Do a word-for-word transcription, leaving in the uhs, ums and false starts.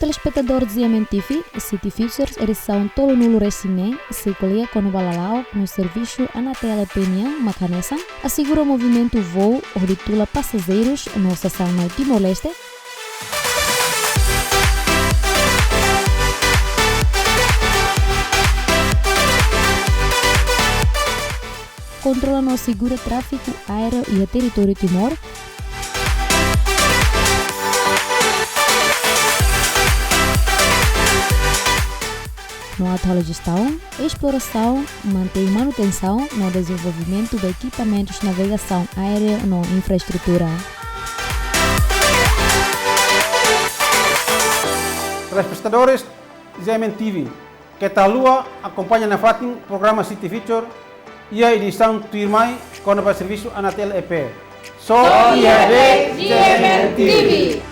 Telespetadór G M N T V, City Futures edisaun tolunulu-resin-neen sei ko'alia kona-ba lala'ok no servisu ANATL E P nian mak hanesan: asegura movimentu voo hodi tula pasajeirus no sasán mai Timor-Leste. Kontrola no asegura tráfiku aéreu iha territóriu Timor. No atu halo jestaun, esplorasaun, mantein manutensaun no dezenvolvimentu ba ekipamentus navegasaun aérea no infraestrutura. Telespetadores G M N T V, keta haluha akompaña nafatin programa City Future iha edisaun tuirmai kona-ba servisu ANATL E P. Só iha G M N T V.